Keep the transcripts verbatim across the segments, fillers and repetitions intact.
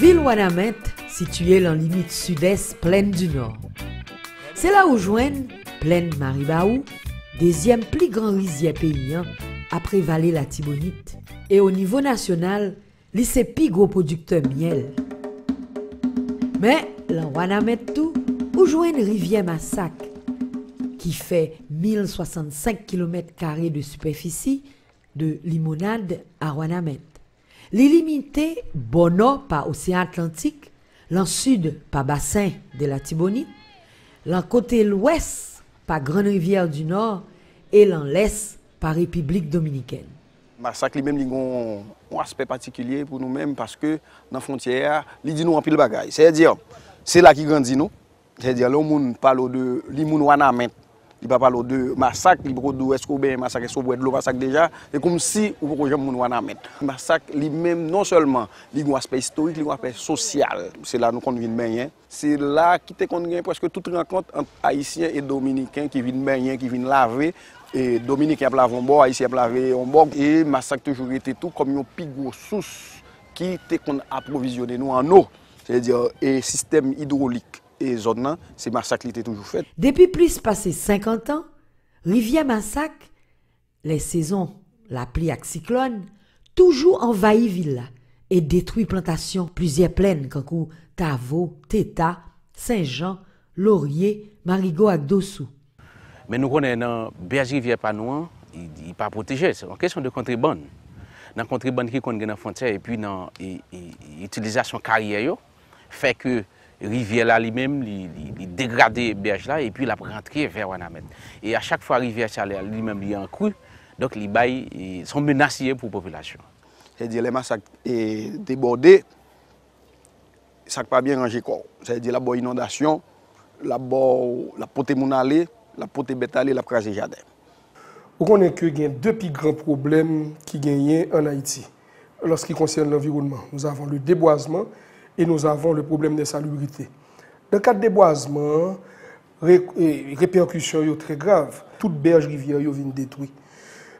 Vil Wanament sitiye lan limit sidès Plèn di Nò. Se la ou jwenn Plèn Maribawou, dezyèm pli gran rizyè peyi an apre Vale Latibonit. E o nivo nasyonal, li se pi gwo pwodiktè myèl. Men, lan Wanament tou, ou jwenn rivyè Masak, ki fè mil swasannsenk kilomèt kare de sipèfisi, de Limonad a Wanament. Li limite bò nò pa Oseyan Atlantik, lan sid pa Basen de Latibonit, lan kote lwès pa Grann Rivyè di Nò e lan lès pa Repiblik Dominikèn. Masak li menm li gen yon, yon aspè patikilye pou nou menm paske nan fwontyè a, li di nou anpil bagay. Sètadi, se la ki grandi nou. Sètadi, lè yon moun pale w de, li moun Wanament, li pa pale w de Masak, li poko di w èske w benyen Masak, èske w bwè dlo Masak deja, se kòmsi ou poko janm moun Wanament. Masak li menm, non sèlman li gen yon aspè istorik, li gen yon aspè sosyal. Se la nou konn vin benyen. Se la ki te konn gen prèske tout rankont ant Ayisyen e Dominiken ki vin benyen, ki vin lave. E Dominiken ap lave yon bò, Ayisyen ap lave yon bò. E Masak toujou rete tou kòm yon pi gwo sous ki te konn apwovizyone nou ann o. Sètadi, e sistèm idwolik e zòn nan, se Masak li te toujou fèt. Depi plis pase senkant an, rivyè Masak, lè sezon lapli ak siklòn, toujou anvayi vil la e detwi plantasyon plizyè plèn kankou Tavo, Teta, Sen Jan, Lorye, Marigo ak Dosou. Men nou konnen nan bèj rivyè pa nou an, li, li pa pwoteje. Se yon kesyon de kontrebann. Nan kontrebann ki konn gen nan fwontyè epi nan e, e, e itilizasyon karyè yo, fè ke rivyè la li menm, li, li, li degrade bèj la epi l ap rantre vè Wanament. E a chak fwa rivyè sa li menm li an kri, donk li bay, e, se yon menas li ye pou popilasyon. Sètadi lè Masak, e, debòde, sa k pa byen ranje kò w. Sètadi l ap ba w inondasyon, l ap ba w, l ap pote moun ale, l ap pote bèt ale, l ap kraze jaden. Ou konnen ke gen de pi gran pwoblèm ki genyen ann Ayiti, lòske konsène lanviwònman. Nous avons le déboisement et nous avons le problème d'insalubrité. Nan kad debwazman an, re, e, repèkisyon yo trè grav. Tout bèj rivyè yo vin detwi.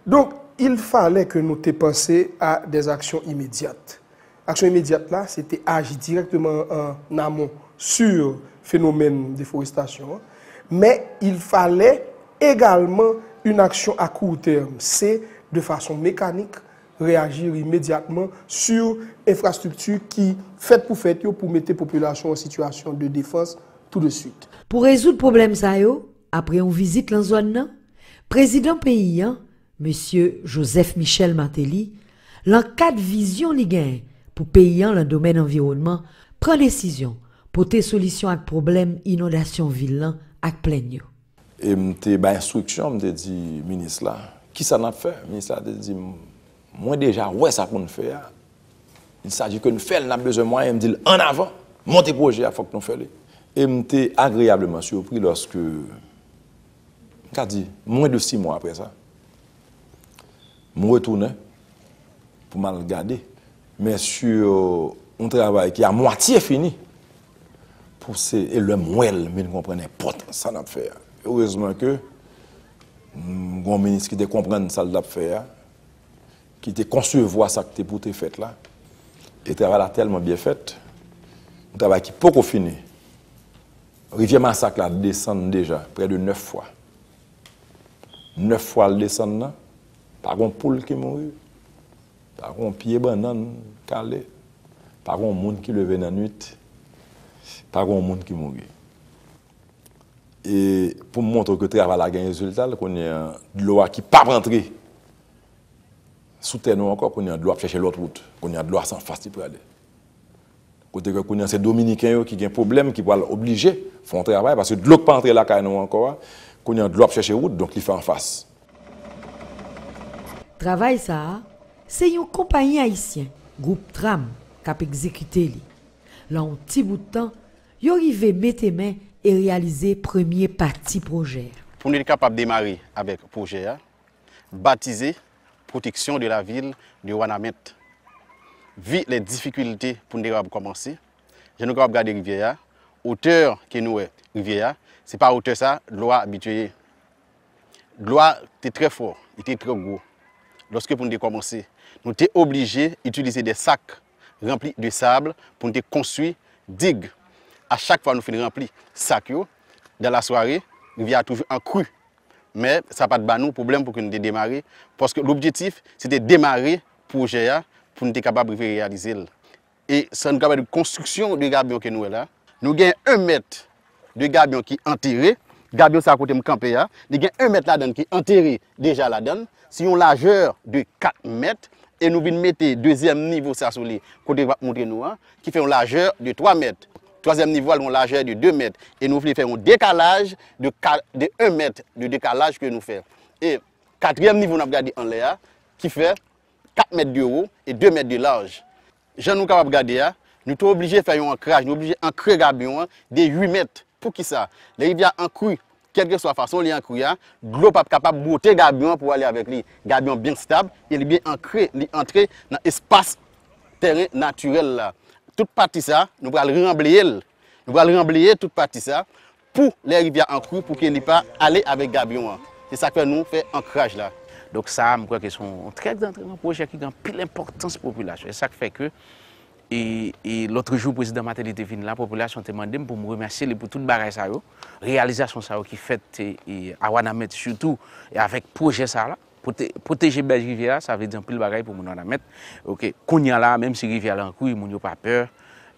Donk, il fallait que nou te panse a des actions immédiates. Aksyon imedyat la, se te aji dirèkteman an amon sur fenomèn deforestasyon an. Men, il fallait également une action à court terme, se de fason mekanik, reyajir imedyatman sur enfrastrikti ki fèt pou fèt yo pou mete popilasyon an sitiyasyon de defans tou de swit. Pou rezoud pwoblèm sa yo, apre yon vizit lan zòn nan, prezidan peyi an, Mesye Joseph Michel Martelly, lan kad vizyon li genyen pou peyi an lan domèn anviwònman, pran desizyon pote solisyon ak pwoblèm inondasyon vil lan ak plèn yo. E m te bay enstriksyon, m te di minis la, "Kisa n ap fè?" Minis la te di m, "Mwen deja wè sa pou n fè a. Il s'agit que n fè l, n ap bezwen mwayen." M di l, "An avan, monte pwojè a, fòk nou fè li." E m te agreyableman sipri lòske, m ka di, mwens de sis mwa apre sa, m retounen pou m al gade. Men sur yon travay ki a mwatye fini, pou se, e lè m wè l, m vin konprann enpòtans sa n ap fè a. Erezman ke, m, gon minis ki te konprann sa l t ap fè a, ki te konsevwa sa k te pou te fèt la. E travay la tèlman byen fèt, yon travay ki poko fini. Rivyè Masak la desann deja prè de nèf fwa. Nèf fwa l desann nan, pa gon poul ki mouri, pa gon pye bannann kale, pa gon moun ki leve nan nwit, pa gon moun ki mouri. E pou m montre w ke travay la gen rezilta l, kounye a, dlo a ki p ap rantre sou tè nou ankò, kounye a, dlo ap chèche lòt wout. Kounye a, dlo a se anfas li prale. Kote ke kounye a, se Dominiken yo ki gen pwoblèm, ki pral oblije fè yon travay, paske dlo k pa antre lakay nou ankò a, kounye a, dlo ap chèche wout, donk li fè anfas. Travay sa a, se yon konpayi ayisyen, gwoup Tram, k ap egzekite li. Lan yon ti bout tan, yo rive mete men e reyalize premye pati pwojè a. Pou nou te kapab demare avèk pwojè a, batize Protection de la ville de Wanament. Vi les difikilte pou nou te kapab kòmanse, jan nou kapab gade rivyè a, otè ke nou wè rivyè a, se pa otè sa dlo a abitye ye. Dlo a te trè fò, li te trè gwo. Lòske pou nou te kòmanse, nou te oblije itilize de sak ranpli de sab, pou n te konstwi dig. A chak fwa nou fin ranpli sak yo, dan lasware, rivyè a toujou an kri. Men sa pa t ba nou pwoblèm pou ke nou te demare, paske lobjektif, se te demare pwojè a pou nou te kapab rive reyalize l. E sa nou kapab di konstriksyon de gabyon ke nou wè la, nou gen en mèt de gabyon ki antere. Gabyon sa kote m kanpe a, li gen en mèt ladan l ki antere deja ladan l. Se yon lajè de kat mèt. E nou vin mete dezyèm nivo sa sou li, kote m ap montre nou an, ki fè yon lajè de twa mèt. Twazyèm nivo a, yon lajè de de mèt. E nou vle fè yon dekalaj de ka, de en mèt de dekalaj ke nou fè. E katriyèm nivo n ap gade anlè a, ki fè kat mèt de wo e de mèt de laj. Jan nou kapab gade a, nou te oblije fè yon ankraj, nou oblije ankre gabyon an de uit mèt. Poukisa? Lè rivyè a an kri, kèlkeswa fason li an kri a, dlo p ap kapab bwote gabyon an pou ale avèk li. Gabyon byen stab e li byen ankre, li antre nan espas tèren natirèl la. Tout pati sa, nou pral ranbleye l. Nou pral ranbleye tout pati sa pou lè rivyè a an kri, pou ke li pa ale avèk gabyon an. Se sa k fè nou fè ankraj la. Donk sa, m kwè ke se yon trè gran, trè gran pwojè ki gen anpil enpòtans pou popilasyon. E sa k fè ke, e, e lòt jou, prezidan Martelly te vin la, popilasyon te mande m pou m remèsye li pou tout bagay sa yo, reyalizasyon sa yo ki fèt, e, e a Wanament sitou, e avèk pwojè sa la. Pwote-, pwoteje bèj rivyè a, sa vle di anpil bagay pou moun Wanament. Oke, kounye a la, menm si rivyè a lan kwi, moun yo pa pè,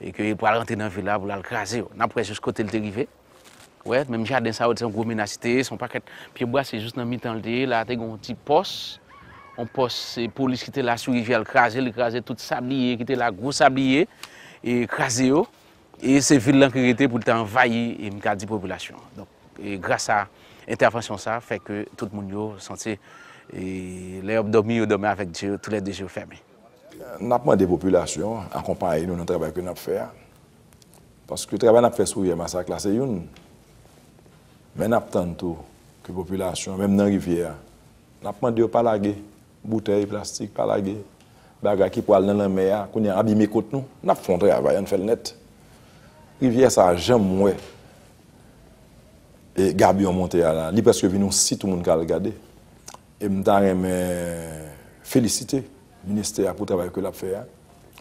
e ke yo pral rantre nan vil la pou l al kraze yo. N ap wè jis kote l te rive. Wè, menm jaden sa yo, se yon gwo menas li te ye, se yon pakèt pyebwa, se jis nan mitan l te ye, la te gen yon ti pòs, yon pòs, e, polis ki te la sou rivyè a, l kraze, li kraze tout sabliye ki te la, gwo sabliye, e kraze yo. E se vil lan ki rete pou l te anvayi, e m ka di popilasyon an. Donk, e gras a entèvansyon sa, fè ke tout moun yo santi, e lè y ap dòmi, yo dòmi avèk je, tou lè de je yo fèmen. N ap mande popilasyon an akonpaye nou nan travay ke n ap fè a. Paske travay n ap fè sou rivyè Masak la, se youn. Men n ap tann tou ke popilasyon an, menm nan rivyè a, n ap mande yo pa lage boutèy plastik, pa lage bagay ki pral nan lanmè a, kounye a abime kot nou. N ap fè yon travay, ann fè l nèt. Rivyè sa a, janm wè, e gabyon monte a la, li prèske vin yon sit pou moun ka al gade. E m ta renmen felisite ministè a pou travay ke l ap fè a.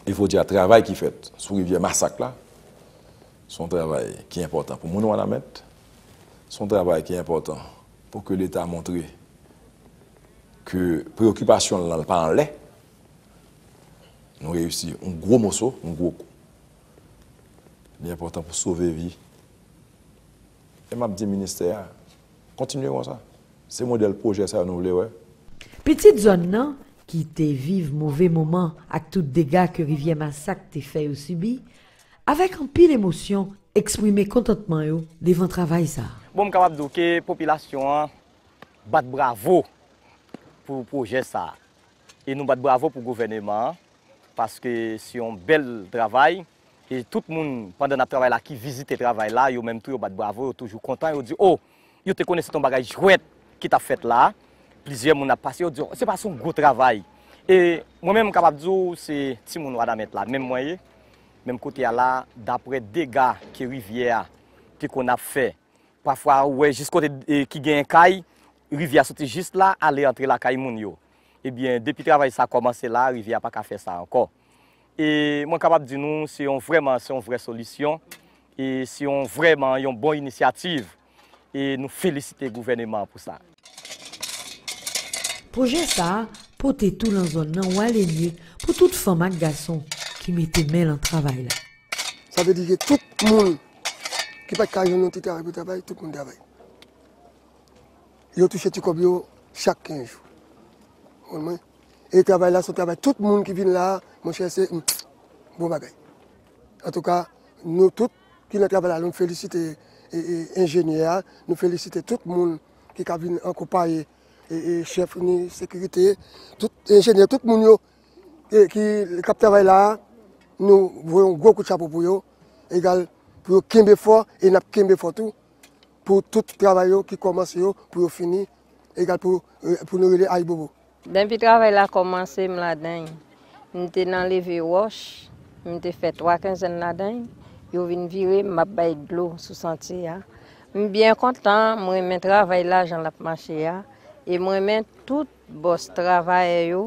E jodi a, travay ki fèt sou rivyè Masak la, se yon travay ki enpòtan pou moun Wanament. Se yon travay ki enpòtan pou ke Leta montre ke preyokipasyon l lan, l pa anlè. Nou reyisi yon gwo moso, yon gwo kou. Li enpòtan pou sove vi. E m ap di ministè a, kontinye konsa. Se modèl pwojè sa yo nou vle wè. Pitit zòn nan, ki te viv move moman ak tout dega ke rivyè Masak te fè yo sibi, avèk anpil emosyon, eksprime kontantman yo devan travay sa a. Bon, m kapab di w ke popilasyon an bat bravo pou pwojè sa a. E nou bat bravo pou gouvèneman an, paske se yon bèl travay. E tout moun, pandan n ap travay la, ki vizite travay la, yo menm tou, yo bat bravo, yo toujou kontan, yo di, "O, yo te konnen se t on bagay jwèt ki t ap fèt la." Plizyè moun ap pase, yo di, "O, se pa se yon gwo travay." E mwen menm, m kapab di w, se timoun Wanament la menm mwen ye. Menm kote a la, daprè dega ke rivyè a te konn ap fè, pafwa, ou wè jis kote, e, ki genyen kay, rivyè a soti jis la, ale antre lakay moun yo. Ebyen, depi travay sa kòmanse la, rivyè a pa ka fè sa ankò. E mwen kapab di nou, se yon vrèman, se yon vrè solisyon. E se yon vrèman yon bon inisyativ. E nou felisite gouvèneman an pou sa. Pwojè sa a pote tou lan zòn nan Walenye pou tout fanm ak gason ki mete men lan travay la. Sa vle di ke tout moun ki pa t ka jwenn yon ti travay pou travay, tout moun travay. Yo touche ti kòb yo chak kenz jou. Ou konprann mwen? E travay la, se yon travay, tout moun ki vin la, monchè, se, mm, bon bagay. Antouka, nou tout ki nan travay la, nou felisite, e, e, enjenyè a, nou felisite tout moun ki ka vin akonpaye, e, e, chèf ni sekirite, tout enjenyè, tout moun yo, e, ki, k ap travay la, nou voye yon gwo kout chapo pou yo, egal, pou yo kenbe fò, e n ap kenbe fò tou, pou tout travay yo ki kòmanse yo, pou yo fini, egal pou, e, pou nou rele ayibobo. Denpi travay la kòmanse, m ladan l. M te nan leve wòch, m te fè twa kenzèn ladan l. Yo vin vire m, m ap bay dlo sou santye a. M byen kontan, m renmen travay la, jan l ap mache a. E m renmen tout bòs travayè yo,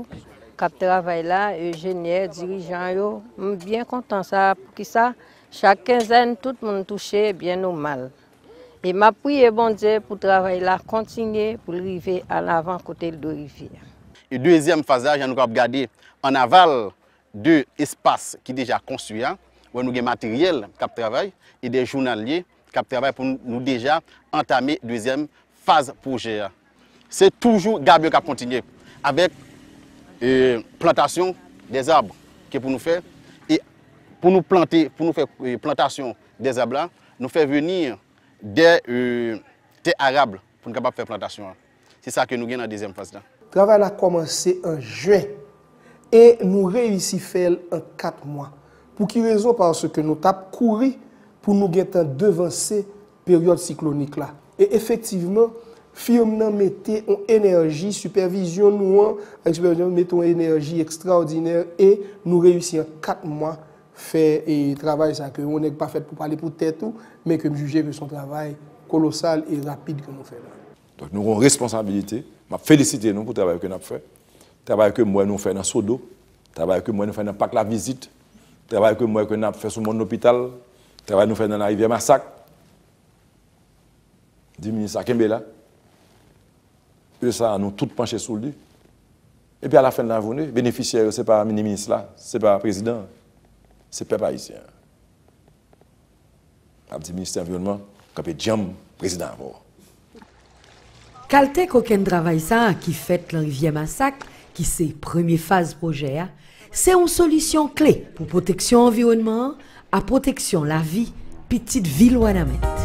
k ap travay la, enjenyè, dirijan yo, m byen kontan sa. Poukisa? Chak kenzèn, tout moun touche, byen nòmal. E m ap priye Bondye pou travay la kontinye, pou l rive an avan kote l dwe rive a. E dezyèm faz la, jan nou kapab gade an aval de espas ki deja konstwi a, wè nou gen materyèl k ap travay e de jounalye k ap travay pou nou deja antame dezyèm faz pwojè a. Se toujou gab yo k ap kontinye avèk, e, plantasyon dèzab ke pou nou fè. E pou nou plante, pou nou fè, e, plantasyon dèzab la, nou fè vini dè, e, tè arab pou nou kapab fè plantasyon an. Se sa ke nou gen nan dezyèm faz la. Travay la kòmanse an jen e nou reyisi fè l an kat mwa. Pou ki rezon? Paske nou t ap kouri pou nou gentan devanse peryòd siklonik la. E efektivman, firm nan mete yon enèji, sipèvizyon nou an, avèk sipèvizyon, mete yon enèji ekstraòdinè e nou reyisi an kat mwa fè, e, travay sa ke yon nèg pa fèt pou pale pou tèt ou, men ke m jije ke se yon travay kolosal e rapid ke nou fè la. Donk, nou gen yon responsabilite. M ap felisite nou pou travay ke n ap fè. Travay ke m wè nou fè nan Sodo, travay ke m wè nou fè nan Pak Lavizit, travay ke m wè ke n ap fè sou Mòn Lopital, travay nou fè nan Larivyè Masak. Di minis la, kenbe la. E sa, nou tout panche sou li. Epi, alafennlajounen, benefisyè yo, se pa minis la, se pa prezidan an, se pèp ayisyen an. M ap di ministè anviwònman, kanpe djanm, prezidan avè w. Kalte kokenn travay sa a ki fèt nan Rivyè Masak, ki se premye faz pwojè a, se yon solisyon kle pou pwoteksyon anviwònman an, a pwoteksyon lavi pitit vil Wanament.